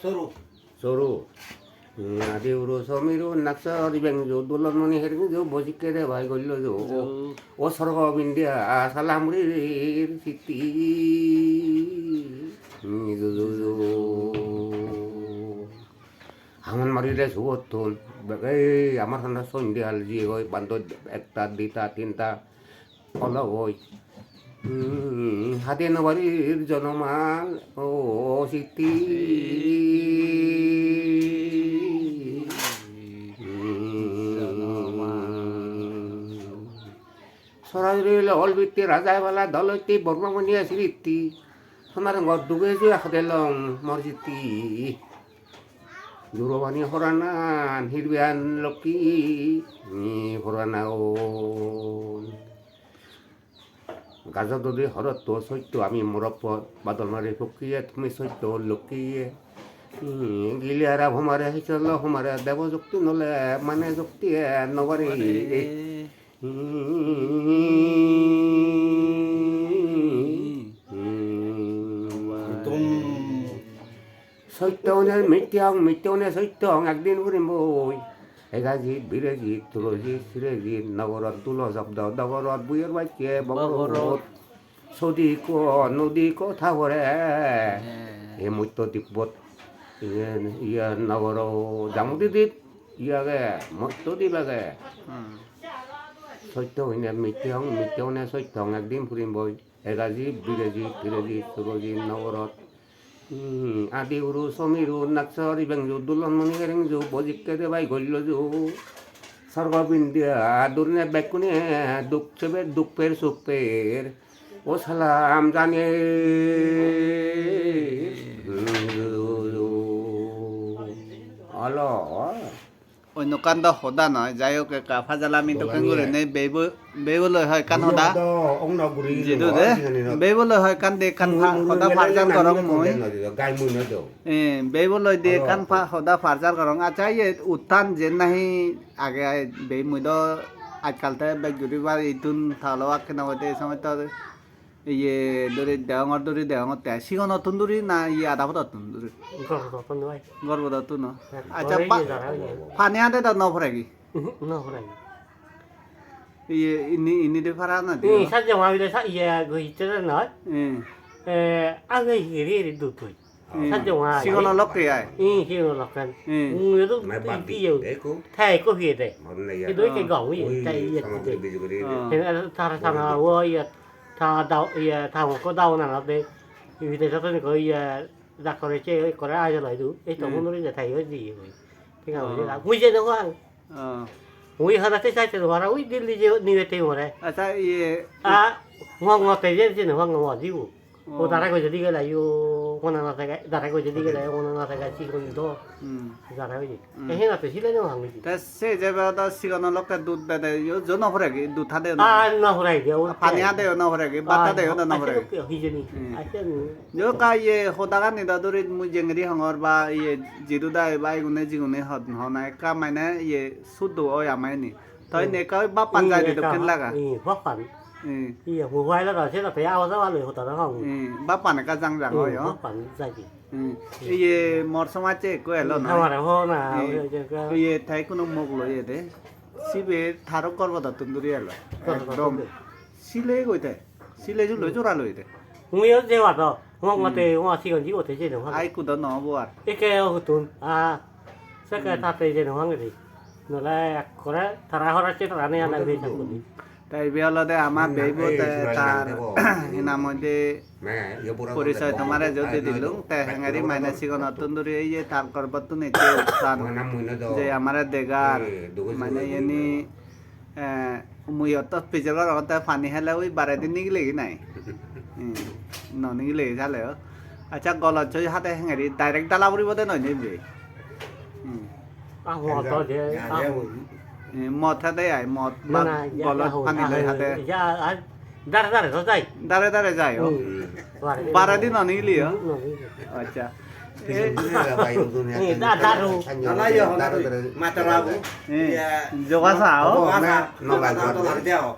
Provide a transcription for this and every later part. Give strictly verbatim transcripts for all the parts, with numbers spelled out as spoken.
Soru. Soru. Hmm, adi uru somiru naksari bengju dulon moni hergju bojikke de bai gollo jo. Jo. O sorgo bindia salam rir sitti. Hmm, jo, jo, jo. Hamon mari de sugottun. Ei, amar handa sondial jiyegoi, bando ekta, dita, tinta. Ologoi. Hmm, hade no parir jonomal o sitti. Hmm. Sorajuri lol bitti raja bala doloitti borma moniya siritti. Sonar ngor duge je hade long mor sitti. Durobani horanan hirbian lokki, ni horana on. Gajo dodi horotto sotto ami morot pot, badol mari pokkiye tumi sotto lokkiye. Hmm, gili ara homare hisolo homare debo jokti nole mane jokti e no pari. Pare. Hmm. Ekdom. Sotto hone mitte hong, mitte hone sotto hong, ekdin purimboi. Egaji, bireji, turoji, sireji, nogorot dulo jobdo, dogorot buyor bacche, bogorot. Bogorot. Sodi ikko, nodi ikko tha pore. He. Ei motto dibbot, iye, iye nogoro jamudi dib, iye age, motto dib age. Hmm. Sotto hone mitte hong, mitte hone sotto hong, ekdin purimboi. Egaji, bireji, tireji, suroji, nogorot. Hmm, adi uru, somiru, naksari bengju, dulon moni herengju, bojikke de bai golloju. Sorgo bindia, durine bekkune, duk sebe, duk per, suk per. O salam jane. Alo. Onno ekkan do hoda noi, jai hok ekka pajalami dokken gurinei beibo-, beibo loi hoi ekkan hoda. Jidu de, beibo loi hoi ekkan de ekkan pa-, hoda parjar gorong mui. Eh, beibo loi de ekkan pa-, hoda parjar gorong. Accha, iye uttan jen nahi age ai bei mui do ajkal te bej guri bar ittun talo akke no hoide ei somoy to Iye duri degongor, duri degongotte ai. Sigonottun duri na iye ada podottun duri? Gor podottun noi. Gor podottun no? Accha, pa-, pani ade do no poregi? Uhu, no poregi. Iye inni, inni de para na di? Ni sajje ma bile sa iye go hitte de noi. Hmm. Eh, age hiri hiri dut hoi. Hmm. Sajje ma. Sigono lokke ai. Hmm, sigono lokke. Hmm. Hmm, edu iye. Thai ko hiye de. Edu ke gawi, thai iye. Tara tara wo iye. Ta dau, iye, ta hokko daun anot de. Ibide jotoni ko iye, dakkore se ekkore ajol hoidu. Ei to gunori je thai oi diye goi. Tenga hoide na. Mui je no hang. Mui hara te sai te hara ui Delhi je niye te more. Accha, iye. A, ngong ngong te je je no hang ngong dibu. O dara goi jodi gela yo, hona na thage, dara goi jodi gela yo, hona na thage, sigon do. Hmm. Dara goi. Hmm. Te hena te sile no hang goi. Te se jebe do sigono lokke dud dede yo, jo no poregi, dud hade yo no. Ah, no poregi, o pani hade yo no poregi, bhat hade yo no poregi. Hijeni. Hmm. Accha, ni. Jo ka iye hodagani do duri mui jengiri hongor ba iye jidu dai ba igune jigune hon, hona ekka mane iye suddo oi ama ini. Toi ne ekka oi bappan jai de dokken laga. Iye, bappan. Hmm. Iye, mobile ot ase na, te awa jawa loi hoda no hong. Hmm, bappan ekka jang jang oi, oh. Bappan jai de. Hmm. Iye mor somajje ekko elo noi. Amare ho na, hmm, oye je ekka. Iye te ekkuno mok loi ede. Sibe taro gorbodottun duri elo. Gorbodottun ekdom duri. Sile goi te. Sile julo jora loi te. Mui o je wado. Ngok mate, hmm, ngok sigon jibo te je no. Ai kudo no obo ar. Eke o hutun. A. Sekke tate je no hang de. Nole ekkore tara hora se tara ne ana de sakuni. Te ibe olode ama beibo te tar hinam hoide porisoy tomare jodi dilung, te hengeri mane sigonottun duri iye tar gorbottun ecche uttan je amare degar mane iyeni, eh, mui otto pijor gorongotte pani hele ui baredi nigilegi nai. Hmm, no nigilegi sale o. Accha, golot joi hade hengeri direct dala puribo de noi ni be. Hmm. Ah, mot to je, ah. Eh, mot hade ai, mot ba golot pani loi hade. Ya, ah, dare dare to jai. Dare dare jai o. Hmm. Baredi no nigili o. Hmm, no nigili. Accha. Eh, da-, daru. Dare dare. Matara bu. Eh, joga sa o. Joga sa. No, no, no, no.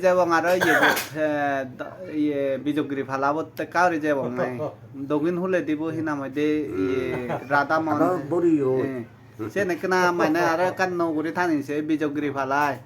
jebong aro iye, eh, do-, iye Bijogiri pala bot tekka guri jebong ai. Dogin huledi bo hi nang hoide iye Radhamon. Aro boriyo. Eh, sen ekkena mane aro ekkan nuo guri tani se Bijogiri palai.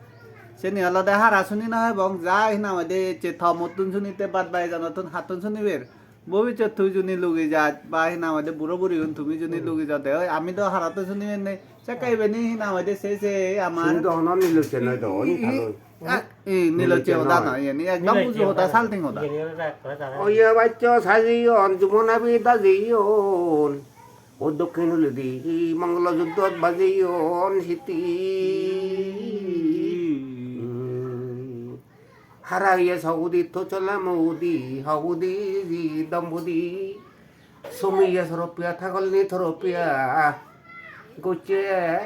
Seni olode hara suni no hebong, ja hi nang hoide je tomottun suni te bad bai janottun hattun suniber. Bobissottun juni lugi jat, ba hi nang hoide buro burigun tumi juni lugi jade, oi, ami do harattun suni menne, sekke ibeni hi nang hoide se se amar. Suni do hono nilocche noi do, oni i-, i-, thaloi. A, i, nilocche. Nilocche hoda noi. Noi, iyeni ekdom uju hoda, salting hoda. Oye baccho sajeyon, jumon abi dajeyon. O dokkin huledi, mongolo juddot bajeyon, siti. Hmm. Hara iye sogudi, tochola mogudi, hogudi ji dombudi. Somiye soroppiya, thagolni toroppiya. Gocche,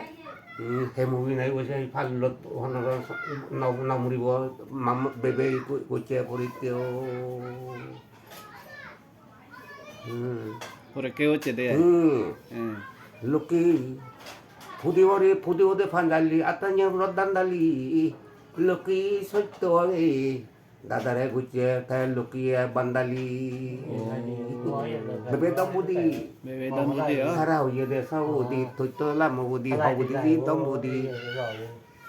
hmm, hemugi nai gocche, pallot honoro no, no muribo, mam-, bebe go-, gocche poritte o. Hmm. Pore ke hocche de ai? Hmm. Hmm. Lokki, pudi ori, pudi ode pandali, atanya urodandali, Lokki sotto oi, dadare gocche, te Lokki e bandali. Oh. Bebe dombudi. Bebe dombudi, oh. Hara hoye de, sogudi, toitto lamogudi, hogudi, dombudi.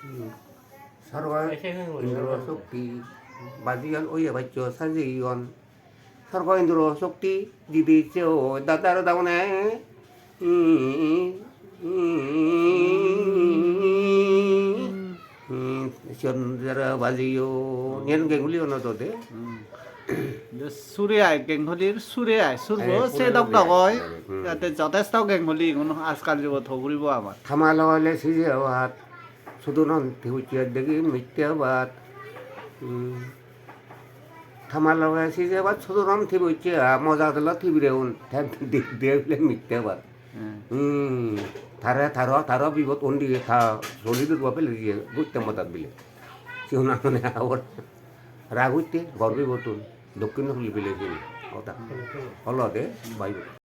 Hmm. Sorgo Indro Sokti, bajiyon oye baccho sajeyon. Sorgo Indro Sokti didi icche oi dadar dagone. Siyon jara bajiyo, niyan genguli ono to de. Hmm. Je sure ai, genghulir sure ai, surbo. Eh, se sure dok dok oi. Hmm. Jate jotesto genghuligun ajkal jugot hoguribo abar. Thamal ole sije abat, sudunon tibucche degi mitte abat. Hmm. Tama loge sije baj sudurom tiboiche, a, moja dolo tibireun, te de, de bile mitte baj. Hmm. Hmm, tare, taro, taro bibot undi ta soli durbo pele diye, gutte modat bile. Siuna mane abor rag utte, gor bibotun, dokkin huli bile sini. Ota. Olode, bai.